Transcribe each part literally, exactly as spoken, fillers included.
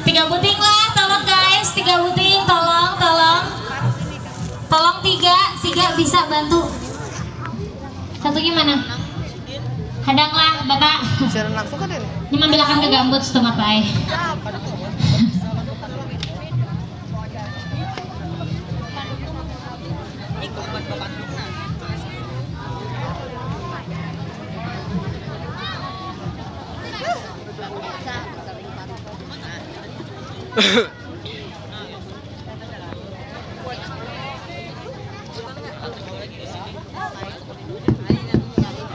Tiga buting lah, tolong guys, tiga buting, tolong, tolong. Tolong tiga, tiga bisa bantu. Satunya mana? Hadang lah, Bapak. Siaran langsung kan ini? Ini mambilakan ke gambut setumat bae.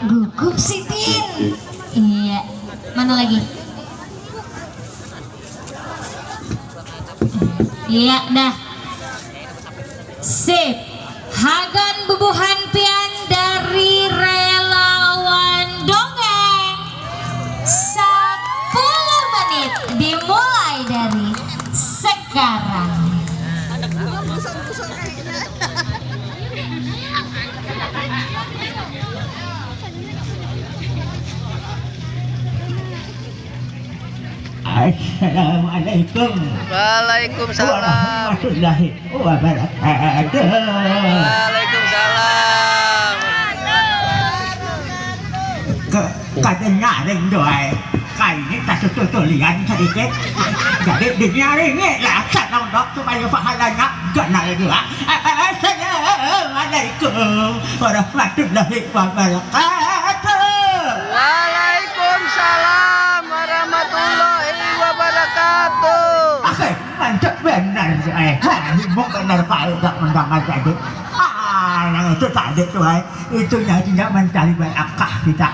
Gugup sidin. Iya. Mana lagi? Iya dah. Sip. Hagan bubuhan pian dari relawan dongeng. Sepuluh menit dimulai dari sekarang. Assalamualaikum. Waalaikumsalam. Warahmatullahi wabarakatuh. Waalaikumsalam. Ke, kada nyaring doai. Kaini tatututulian sadikit. Jadi dinyaringi lah sanang dok supaya pahalanya ganal jua. Assalamualaikum warahmatullahi wabarakatuh. Waalaikumsalam warahmatullahi wabarakatuh. Oke, mantap benar. Eh, hah, himung benar kau tak mendengar tadi. Ah, yang itu tadi tuh, eh. Itunya tidak mencari barakah kita.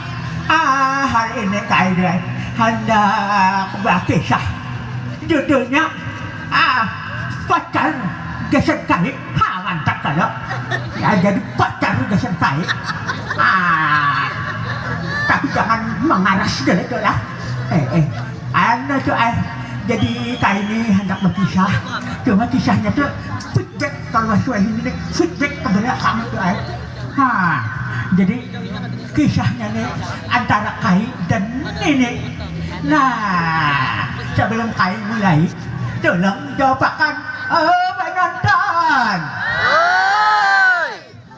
Ah, hari ini kaida handak bakisah. Judulnya, ah, pacar gasan kai. Ha, mantap kalo. Ya, jadi pacar gasan kai. Ah, tapi jangan mengaras dulu tu lah. Eh, eh, anu tu, eh, jadi kai ni handak bakisah. Cuma kisahnya tu feedback kalau bahasa ini ni, feedback ke belakang tu, eh. Ha, jadi kisahnya ni antara kai dan nini. Nah, sebelum kai mulai, tolong jawabakan, eh, penonton.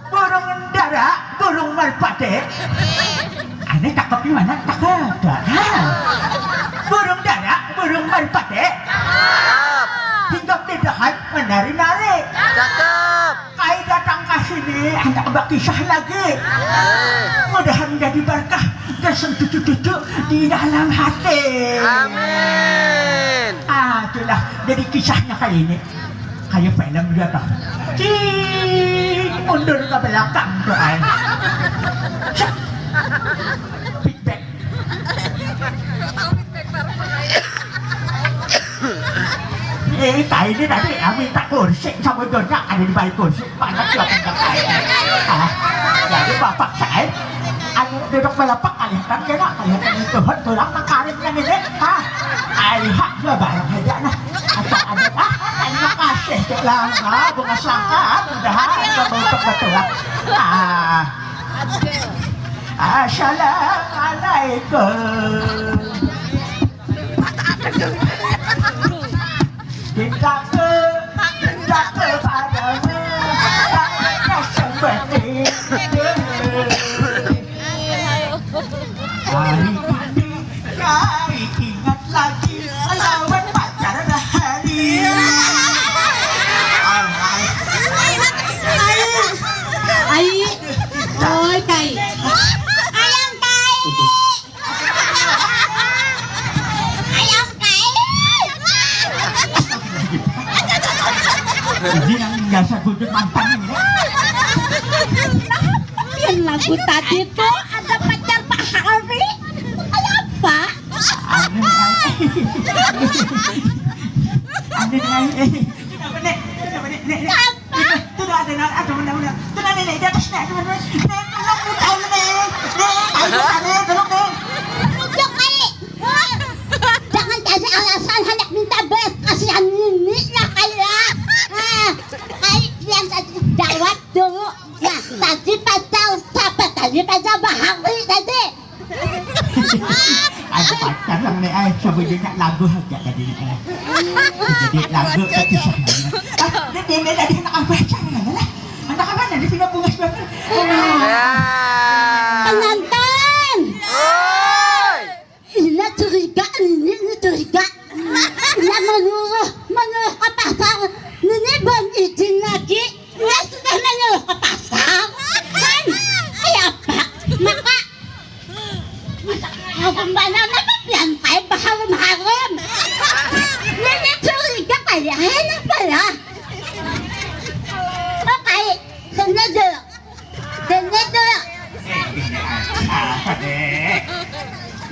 Burung dara, burung merpati. Ini cakep di mana? Cakep. Ha. Burung dara, burung merpati. Hinggap di dahan, menari-nari. Cakep. Kai datang ka sini handak bakisah lagi. Mudahan jadi barkah gasan cucu-cucu di dalam hati. Amin. Ah, itulah jadi kisahnya kali ini. Kaya film jua toh. Cing, mundur ka belakang tu ai. Cek. Feedback. Eh, tadi ni tadi, ah, minta kursi sabujurnya, kada dibarii kursi, panas jua pinggang ai. Ah, jadi bapak saya, anu, duduk balapak, kalihatan kena, kalihatan itu, hot, tulang nang karing nang ini, ah, ai, ha, jua barang haja nah, asal ada, ah, terima kasih, cek lah, ah, bunga selangka, mudahan, ah, untuk betulah, ah, assalamualaikum. Cintaku, cintaku padamu, tak ada sembah. Hari ini, hari ingat lagi, lawan pacar bahari. Alright. Ai, oi kai. Ayam kai. Ayam kai. Ini yang biasa gudeg mantan ini. Yang lagu tadi tuh ada pacar Pak Hari. Kayak apa? Aneh, aneh. Aneh, aneh. Kenapa, Nek? Kenapa, Nek? Nek, Nek. Itu dah ada, ada, ada, ada, ada. Itu dah, Nek, Nek, di atas, Nek, ada, ada. Nek, tolong, Nek, tahu, Nek. Nek, ayo, Nek, tolong, Nek. Ujuk kai. Jangan cari alasan hendak minta belas kasihan nini lah kai lah. Ah, kai yang tadi jawab dulu. Nah, tadi pacar siapa tadi? Pacar Bahari tadi. Ada pacar nang ni ai. Bujurnya lagu haja tadi, eh. Jadi lagu ke kisahnya. Ah, ini dia tadi anak apa aja, ya, lah. Anak apa tadi, pina bungas banget. Pengantin. Ini curiga, ini, ini curiga. Ini menyuruh, menyuruh ke pasar. Ini belum izin lagi. Ini sudah menyuruh ke pasar. Kan? Kayak apa? Maka, masa aku mana, kenapa pian kayak baharum-harum? Ini curiga kayak, eh, apa ya? Oke, sini dulu. Sini dulu. Apa deh?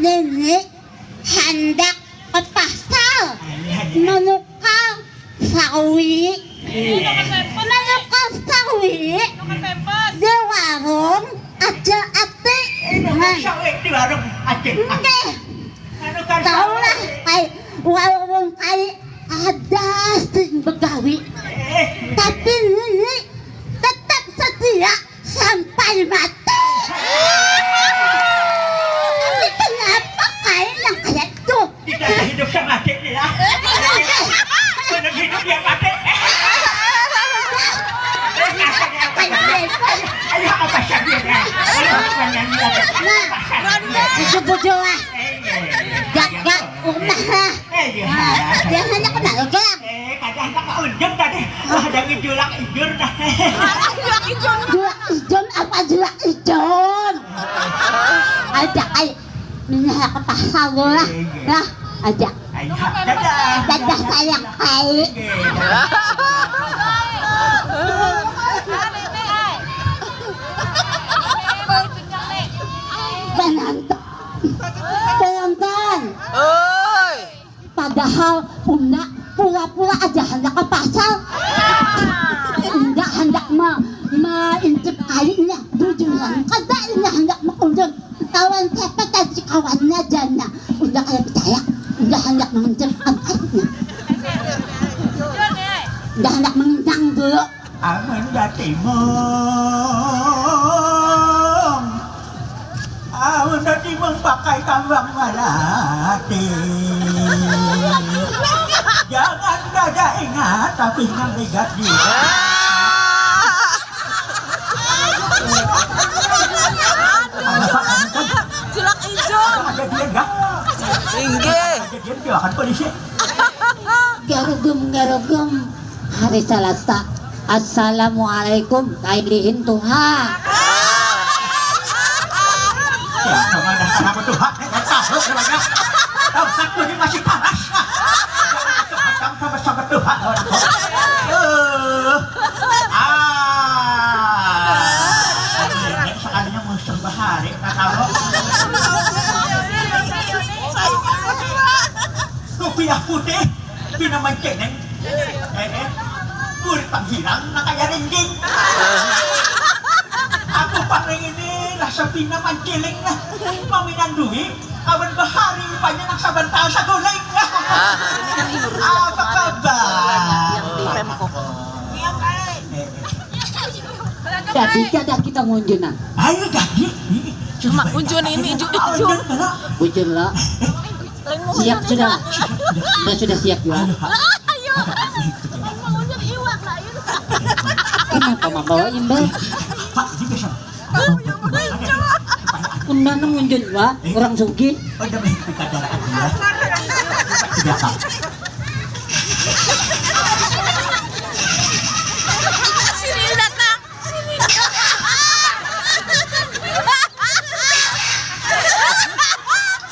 Nini hendak ke pasar menukar sawi. Menukar sawi di warung Acil Ati. Nah. Sawi di warung Acil Ati. Nggih. Menukar sawi. Tahulah, kai, walaupun kai ada sing begawi, eh, tapi Nini tetap setia sampai mati. Tapi kenapa kai yang kayak itu? Tidak ada hidup sama mati ya. Belum hidup yang mati. Ayo, apa saja ya? Ayo, apa saja ya? Nah, itu bujur lah. Gak, gak, umah lah. Eh, iya. Nah, biasanya kenal gak? Eh, kada handak ka ujung tadi. Wah, ada ngejulak ijur dah. Julak ijon apa julak ijon? Aja, ai. Minyak ke pasar dulu lah. Iya, iya. Lah, aja. Ayo, dadah. Dadah sayang, ai. Iya, dadah. Penonton. Penonton. Oi. Padahal Unda pura-pura aja handak ke pasar. Unda handak ma, maincip kalinya. Bujuran kada inya handak maunjun. Kawan siapa tadi kawannya jana. Unda kada percaya. Unda handak maincip kalinya. Unda handak menginjang dulu. Amun batimung, amun batimung pakai kambang malati, jangan kada ingat tapi nang ligat di. Julak ijo. Ada dia enggak? Inggih. Ada dia, dia akan polisi. Garugum, garugum. Hari Salasa. Assalamualaikum, kailihin tuha. Ya, sama ada sama tuha. Tahu aku ini masih panas. Sama sama tuha. Eh. Ah. Ini sekalinya musuh bahari, tak tahu. Rupiah putih, pina manceneng. Eh, eh. Kulit panghirang, nang kaya ringging. Aku pang nang ini, lah sapina manciling lah. Maminan duit, awan bahari, rupanya nang sabantal saguling. Apa kabar? Jadi kada kita ngunjun, nah. Ayo, jadi. Cuma unjun ini, unjun. Unjun, kalau. Bujur lah. Siap sudah. Sudah, sudah siap juga. Ayo. Kenapa membawa imbal? Pak, ini biasa. Unda nang unjun, Pak. Orang sugih. Oh, udah, kita jalan dulu ya. Tidak, Pak. Sini datang.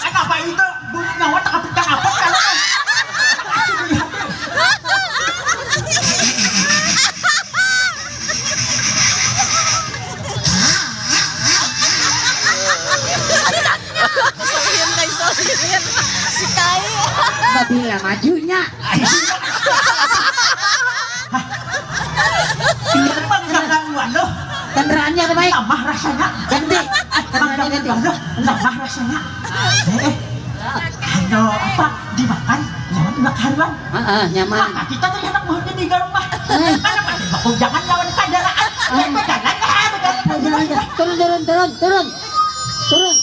Kenapa itu? Bunyi nyawa tengah-tengah apa kan? Solihin, guys, solihin. Si Kai. Babila majunya. Biar mah jangan waduh. Kendaraannya apa, Mai? Lamah rasanya. Ganti. Kendaraannya ganti. Waduh, lamah rasanya. Eh, eh. Anu apa? Dimakan lawan iwak haruan. Heeh, nyaman. Maka kita tuh enak banget di rumah. Eh. Mana pada baku jangan lawan kendaraan. Eh. Jalan, ah, betul. Turun, turun, turun, turun. Turun.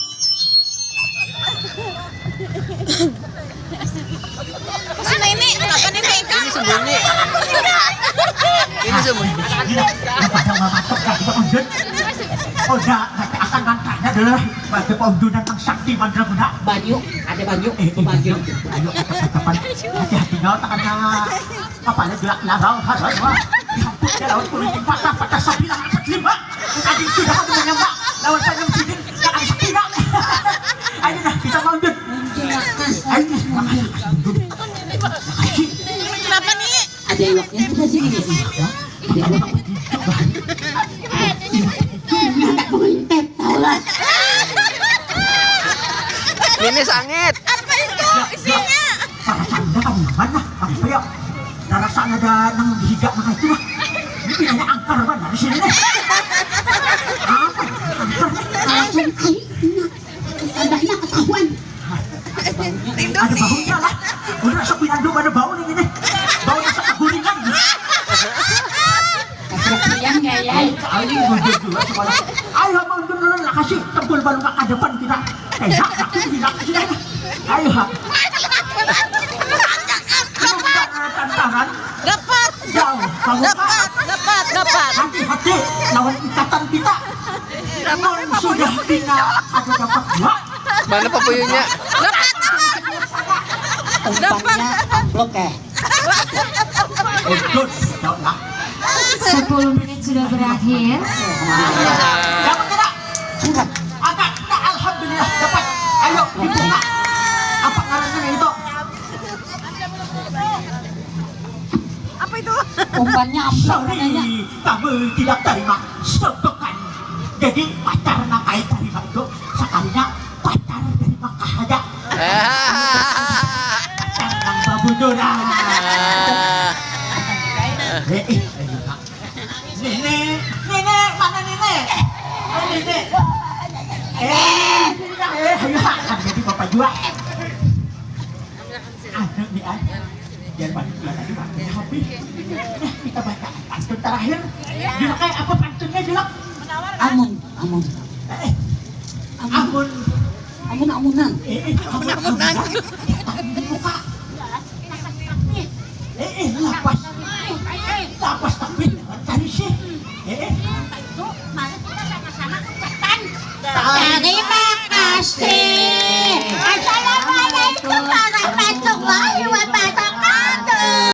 Sembunyi. Ini sembunyi. Ini pada mamatok dah kita undun. Udah, nanti akan mantanya dulu. Bagi paundunan nang sakti mandraguna. Banyu, ada banyu. Eh, eh, banyu. Ayo, tetap-tetapan. Hati-hati kau, takana kapala gelak larau, harus, wah. Dihamput dia lawan kulit patah, patah sabilah, apat lima. Tadi sudah aku menyampak lawan saya sidin, yang ada sepina. Ayo dah, kita maundun. Ayo dah, makasih. Makasih. Kenapa nih? Ada iwaknya juga sih ini. Ada iwak. Ada iwak. Ada pengintet, tahu lah. Ini sangit. Apa itu isinya? Para canda kan nyaman lah. Apa ya? Rasa ada nang dihiga nang itu lah. Ini pinanya angker kan dari sini nih. Apa? Angker. Kalau cengkai, enak. Tandanya ketahuan. Ada baunya lah. Udah sok pinandu pada bau nih ini. Bau masak kaguringan. Kasihan ya, ya. Ayo mundur dulu sekolah. Ayo mundur dulu lah, kasih tempul balung ke depan kita. Enak, aku bilang sudah. Ayo. Belum ada tantangan. Dapat. Jauh. Kamu dapat, dapat, dapat. Hati-hati lawan ikatan kita. Mun sudah pina ada dapat dua. Mana papuyunya? Dapat. Umpannya amplop eh. Udut, jauh lah. Sepuluh menit sudah berakhir. Dapat tidak? Sudah. Angkat. Nah, alhamdulillah dapat. Ayo dibuka. Apa ngarannya itu? Apa itu? Umpannya amplop katanya. Sorry, kami tidak terima sebekan. Jadi pacar nang kayak terima itu sekalinya pacar dari Makkah aja. Pacar nang babujuran. Eh, eh, ayo, Pak. Nenek, nenek, mana nenek? Oh, nenek. Eh, sini dah, eh, ayo, Pak. Kan jadi bapak juga. Ada nih, ah. Biar panitia tadi waktunya habis. Nah, kita baca pantun terakhir. Julak, kayak apa pantunnya, Julak? Amun, amun. Eh, amun. Amun-amunan. Eh, eh, amun-amunan. Datang di muka. Eh, eh, lapas. Lapas tapi jangan cari sih. Eh, eh. Terima kasih.